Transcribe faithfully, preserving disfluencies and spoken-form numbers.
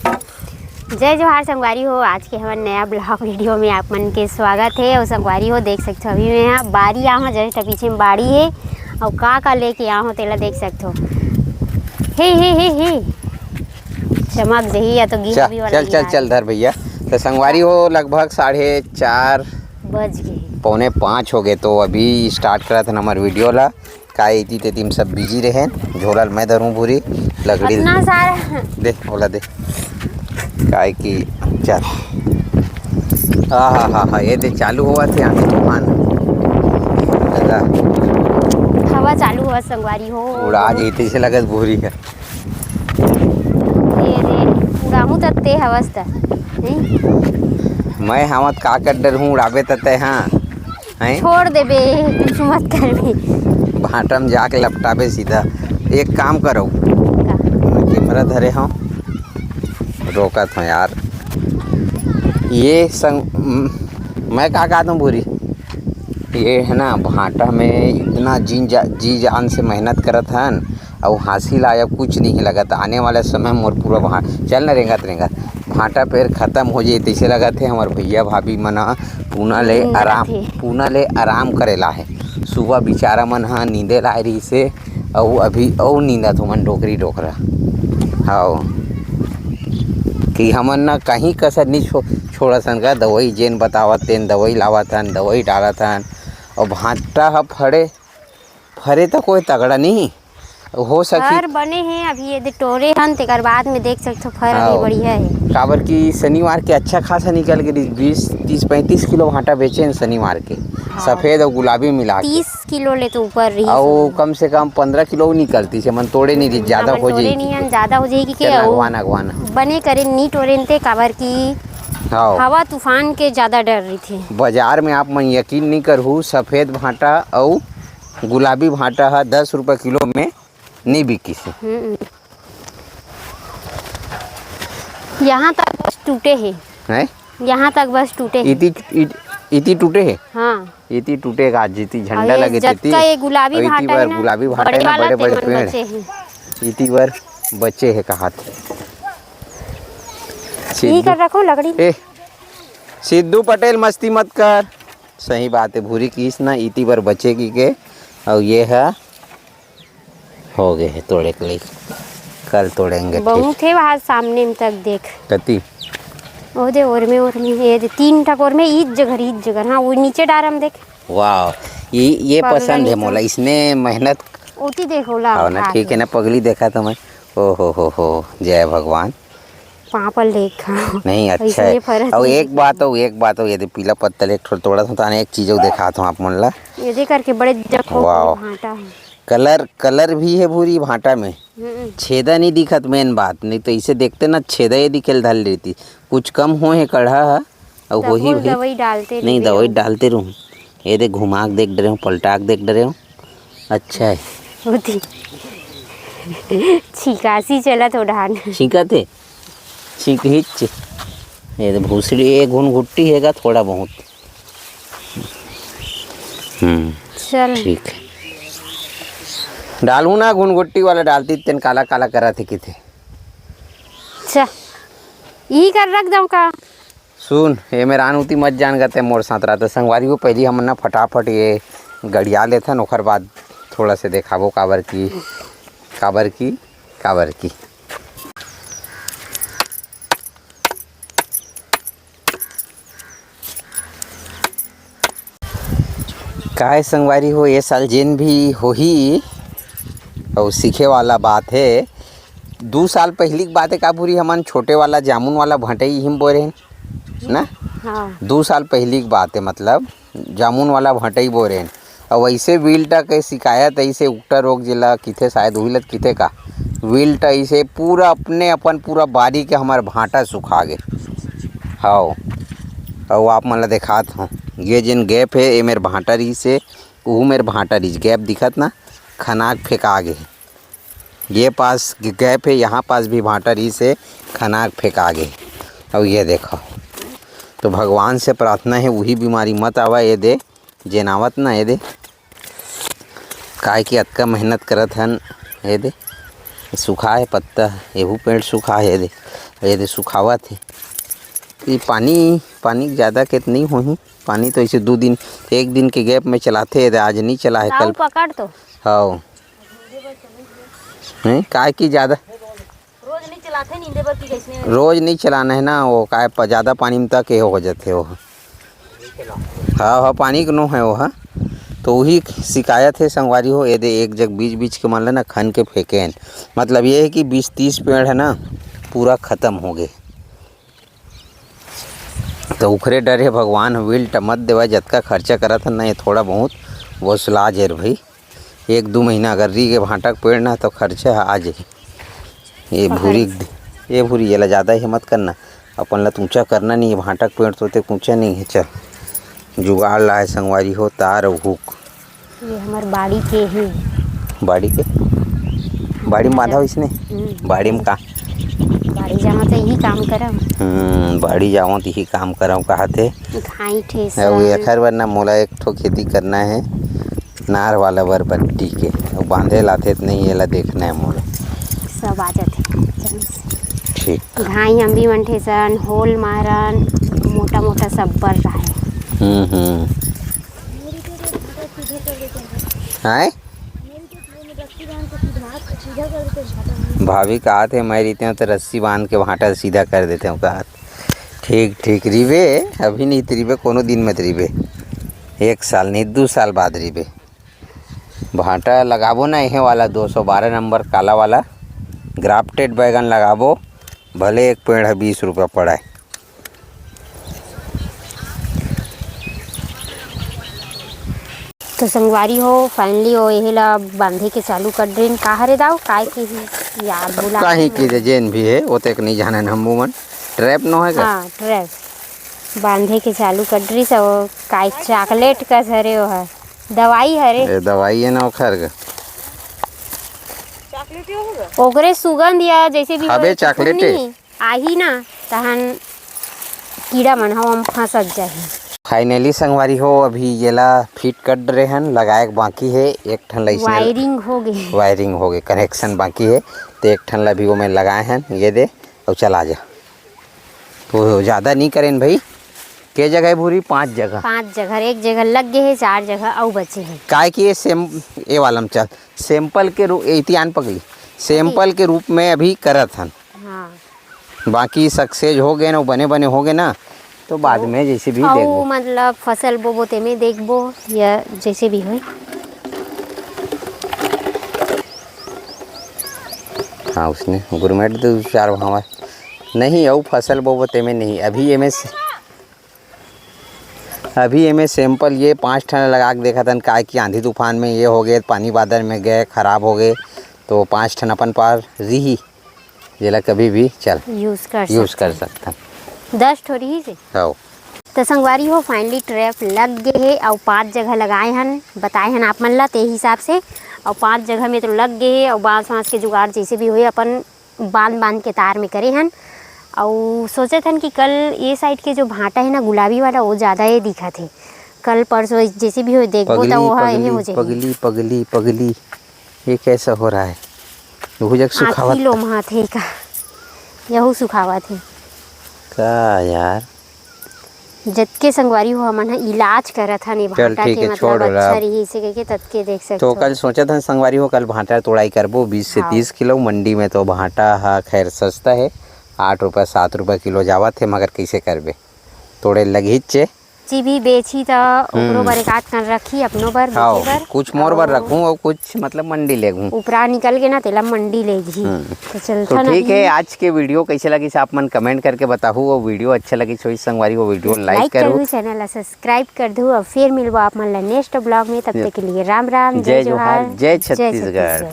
जय जोहार संगवारी हो, आज के हमर नया ब्लॉग वीडियो में आप मन के स्वागत हे। अउ संगवारी हो, देख सकथो, अभी मैं यहाँ बारी आए हँव, जस्ट पीछे में बाड़ी हे, अउ का का लेके आए हँव तेला देख सकथो। हे हे हे हे, चमक जही या तो गिर चल भी वाला चल चल चल धर भैया। तो संगवारी हो, लगभग साढ़े चार बज गे, पौने पाँच हो गे। तो अभी स्टार्ट करत हन हमर वीडियो ला। का इति तेति में सब बिजी रहे। झोला ल मैं धरूं भूरी, लकड़ी अतना सारा। दे, ओला दे। काय कि चल। आहा हा हा, ये दे चालू होवत हे आंधी तूफान। दादा। हवा चालू होवत संगवारी हो। उड़ा जही तइसे लगत भूरी हे। ये रे, उड़ाहूं त ते हवस त, नहीं? मैं हवत का कर डरहूं, उड़ाबे त ते, हाँ। हैं? छोड़ देबे, कुछ मत करबे। भांटा में जाके लपटाबे सीधा। एक काम करो, का? मैं कैमरा धरे हूँ, रोकत हूँ यार। ये संग म-, मैं का कहता हूँ भूरी, ये है ना, भांटा में इतना जी जा, जी जान से मेहनत करत हन, अउ हासिल आया कुछ नहीं लगत। आने वाला समय मोर पूरा भां-, चल न रेंगत रेंगत भांटा पेर खत्म हो जाए, तैसे लगत हे। हमर भैया भाभी मन ह पूना ले नींदत आराम, हे। पूना ले आराम करे ला हे। सुबह बिचारा मन ह नींदे ला आए रहिस हे, अउ अभी अउ नींदत हो मन डोकरी डोकरा। हाव, कि हमन न कहीं कसर नहीं छो-, छोड़त हन का। दवाई जेन बतावत तेन दवाई लावत हन, दवाई डालत हन। अउ भांटा ह फरे, फरे त कोई तगड़ा नहीं हो सकी। फर बने हे, अभी ये दे टोरे हन, तेकर बाद में देख सकथो, फर अभी हाव। बढ़िया हे। काबर कि शनिवार के अच्छा खासा निकल गे, बीस, तीस, पैंतीस किलो भांटा बेचे हन शनिवार के, हाँ। सफेद अउ गुलाबी मिला के। तीस किलो ले तो ऊपर रही अउ से। कम से कम पंद्रह किलो निकलती से, मन तोड़े नहीं रही, ज्यादा हमन हो तोड़े जाही नहीं कि हन, ज्यादा हो जाही कि चल, के अउ अगवान, अगवान। बने करे नी टोरेन ते, काबर कि हाव। हवा तूफान के ज्यादा डर रहिथे। बाजार में आप मन यकीन नहीं करहू, सफेद भांटा अउ गुलाबी भांटा ह दस रुपये किलो में नहीं बिकिस हे। हम्म। यहाँ तक बस टूटे हे। हैं? यहाँ तक बस टूटे हे। इति, इत-, इति टूटे हे? हाँ। इति टूटे का, जिति झंडा अउ ये लगे जतका तेती। ये गुलाबी अउ इति भांटा बर हे ना, गुलाबी भांटा बड़े हे ना, वाला बड़े, बड़े तेमन पेड़। बचे हे। इति बर बचे हे कहात। यही सिद्धू। कर रखो लकड़ी। ए, सिद्धू पटेल मस्ती मत कर। सही बात हे, भूरी किहिस ना, इति बर बचे कि के, अउ ये ह हो गे हे तोड़े के लइक। कल तोड़ेंगे फिर। बहुत हे वहाँ सामने में तक देख। कति? ओ दे, ओर में, ओर में, ये दे, तीन ठक ओर में, ईच जगह, ईच जगह। हाँ, वो नीचे डारम देख। वाह, ये, ये पसंद हे मोला, इसने मेहनत। ओती देख, ओला हाव ना, उठा ठीक के। हे ना, पगली देखा तो मैं। ओ हो हो हो, जय भगवान। पाँव पर लेखा। नहीं, अच्छा हे। अउ एक बात हो, एक बात हो, ये दे पीला पत्ता ले एक ठो तोड़त हूँ, ताने एक चीज अउ देखात हूँ आप मन ला। ये दे करके बड़े जखो वाह। भांटा हे। कलर, कलर भी हे भूरी भांटा में। हम्म। छेदा नहीं दिखत, मेन बात, नहीं तो इसे देखते ना छेदा ये दिखेल धर लेती। कुछ कम हो हे कढ़ा ह, अउ तब होही वो भी। दवाई डालते नहीं, रहिबे दवाई हम। डालते रहूँ। ये दे घुमा के देख डरे हूँ, पलटा के देख डरे हूँ। अच्छा हे। होती। छिकासी चलत हो डान। छींकत हे? छींक हिच। ये तो भूसड़ी, ये घुनघुट्टी हेगा थोड़ा बहुत। हम्म, चल। ठीक हे। डालू ना घुनघुट्टी वाला डालती, तेन काला काला करत हे किथे। अच्छा, यही कर रख दऊँ का? सुन, ए मेर आन उती मत जान गा ते मोर साथ रहा। तो संगवारी हो, पहिली हमन ना फटाफट ये गड़िया लेथन, ओखर बाद थोड़ा से देखाबो काबर की, काबर की, काबर की। काय संगवारी हो, ये साल जेन भी होही, अउ सीखे वाला बात हे। दू साल पहिली के बात हे, का भूरी हमन छोटे वाला जामुन वाला भंटई इही म बोए रहेन ना? हाँ। दू साल पहिली के बात हे, मतलब जामुन वाला भंटई बोए रहेन। अउ वैसे विल्ट के शिकायत ऐसे उकटा रोग जेला किथे, शायद उही ल किथे का, विल्ट ऐसे पूरा अपने अपन पूरा बारी के हमर भांटा सुखा गे। हाव, अउ आप मन ला देखात हूँ, ये जेन gap हे, ए मेर भांटा रहिस हे, उहू मेर भांटा रहिस, gap दिखत ना, खनाक फेंका गे। ये पास gap हे, यहाँ पास भी भांटा रहिस हे, खनाक फेंका गे। अउ ये देखो, तो भगवान से प्रार्थना हे, उही बीमारी मत आवा, ये दे, जेन आवत ना, ये दे, काय कि अतका मेहनत करत हन, ये दे, सुखा हे पत्ता, एहू पेड़ सुखा हे, ये दे, ये दे सुखावत हे। ये पानी, पानी ज्यादा के त नइ होही, पानी तो ऐसे दू दिन, एक दिन के gap में चलाथे, ये दे आज नइ चला हे, कल। पकड़ तो। हाँ। हैं, काय कि ज्यादा रोज नइ चलाथे, नींदे बर कि कइसने? रोज नइ चलाना हे ना, वो काय प-, ज्यादा पानी में तक ये हो जाथे वो। हाँ, हाँ, पानी के नो हे वो, हाँ। तो वही शिकायत हे संगवारी हो, ये दे एक जग बीच-बीच के मन ल ना खन के फेंके हन। मतलब ये हे कि बीस तीस पेड़ हे ना, पूरा खतम हो गे। तो उखरे डर हे भगवान, विल्ट मत देवय, जतका खर्चा करत हन ना, ये थोड़ा बहुत वसूला जेर भाई। एक दू महीना अगर रही गे भांटा के पेड़ ना, तो खर्चा ह आ जाही। ये भूरी, ये भूरी, येला ज्यादा ये मत करना, अपन ला त ऊंचा करना नहीं हे, भांटा के पेड़ तो ते ऊंचा नहीं हे। चल, जुगाड़ ला हे संगवारी हो, तार अउ हुक। ये हमर बाड़ी के हे। बाड़ी के? बाड़ी में बांधा होइस ने? हम्म। बाड़ी में का? बाड़ी जावत तो यही काम करम। हम्म, बाड़ी जावत यही काम करम, कहा थे। घाई ठेस। अउ एखर बर ना मोला एक ठो खेती करना हे, नार वाला बरबट्टी के। अउ बांधे लाथे त नहीं, एला देखना हे मोला। सब आ जाथे। ठीक। घाई अम्बी मन ठेसन, होल मारन, मोटा मोटा सब्बर राहे। हम्म, हम्म। आय? भाभी कहा थे, मैं रहितेंव तो रस्सी बांध के भांटा सीधा कर देतेंव कहा। ठीक, ठीक, रिबे, अभी नहीं त रिबे, कोनो दिन मत रिबे। एक साल नहीं, दू साल बाद रिबे। भांटा लगाबो ना, एहे वाला दो सौ बारह नंबर काला वाला grafted बैगन लगाबो, भले एक पेड़ ह बीस रुपया पड़ाय। तो संगवारी हो, finally ओ एहे ला बांधे के चालू कर डरेन। का हरे दाऊ? काय के ही याद बुला काहे के दे, जेन भी हे, ओतेक नइ जानन हमू मन। Trap नो हे का? हाँ, trap। बांधे के चालू कर डरिस, अउ काय chocolate कस हरे ओ ह। दवाई हरे। ए, दवाई हे ना ओखर के। ओकरे सुगंध या जैसे भी हबे होए, chocolate। नहीं, आही ना, तहन कीड़ा मन ह ओम फंसत जाही। Finally संगवारी हो, अभी येला fit कर डरे हन, लगाए के बाकी हे, एक ठन ला इसने wiring हो गे। Wiring हो गे, connection बाकी हे, तो एक ठन ला भी ओमे लगाए हन, ये दे, अउ चला जा। तो ज्यादा नहीं करेन भाई, के जगह हे भूरी? पांच जगह। पांच जगह, एक जगह लग गे हे, चार जगह अउ बचे हे। काय कि ये सेम, ये वाला में चल, sample के रूप, इतियान पगली, sample के रूप में अभी करत हन। हाँ। बाकी success हो गे ना, बने बने हो गे ना, तो बाद में जैसे भी अउ देखबो। मतलब फसल बोबो तेमे देखबो या जैसे भी होय। हाँ, उसने गुरमेट दो चार भावा। नहीं, अउ फसल बोबो तेमे नहीं। अभी एमे से, अभी एमे sample ये पाँच ठन लगा के देखत हन, काहे कि आंधी तूफान में ये हो गए, पानी बादल में गए, खराब हो गए, तो पाँच ठन अपन पार रिही, जेला कभी भी चल use कर use कर सकथन। सकथन। दस ठो रिही से। हव। त संगवारी हो, finally trap लग गे हे अउ पांच जगह लगाए हन, बताए हन आप मन ला ते हिसाब से, अउ पांच जगह में तो लग गे हे अउ बांस वांस के जुगाड़ जैसे भी होए अपन बांध बांध के तार में करे हन। अउ सोचत हन कि कल ये side के जो भांटा हे ना गुलाबी वाला, वो ज्यादा ये दिखत हे। कल परसों जैसे भी होए देखबो त पगली, वो ह एहे पगली, हो जाही। पगली, पगली, पगली, ये कैसा हो रहा है? वो जग सुखावत आँखी लोमहात हे का? यहू सुखावत हे। का यार? जतके संगवारी हो हमन ह इलाज करत हन, ये चल भांटा ठीक के है, मतलब छोड़ अच्छा ओला। रही इसे कहिके ततके देख तो सकथो। कल सोचत हन संगवारी हो, कल भांटा तोड़ाई करबो बीस से हाँ। तीस किलो। मंडी में तो भांटा हा खैर सस्ता है, आठ रुपया सात रुपया किलो जावत है, मगर कैसे करबे, तोड़े लगही चे। जी भी बेची त ओकरो हम्म। बर एक आध कन रखी, अपनो बर, हाँ, बेचे बर। कुछ मोर बर अउ रखूं और कुछ मतलब मंडी ले गूं। उपरा निकल के ना तेला मंडी ले गही। हम्म। तो तो चलथन ठीक अभी। है, आज के video कैसे लगिस आप मन comment करके बताहू, और video अच्छा लगिस होही संगवारी वो video like like करू। करू, channel ला subscribe कर दू, और फिर मिलबो आप मन ला next vlog में। तब जय तक के लिए राम राम, जय जय जोहार, जोहार, जय जय छत्तीसगढ़। छत्तीसगढ़।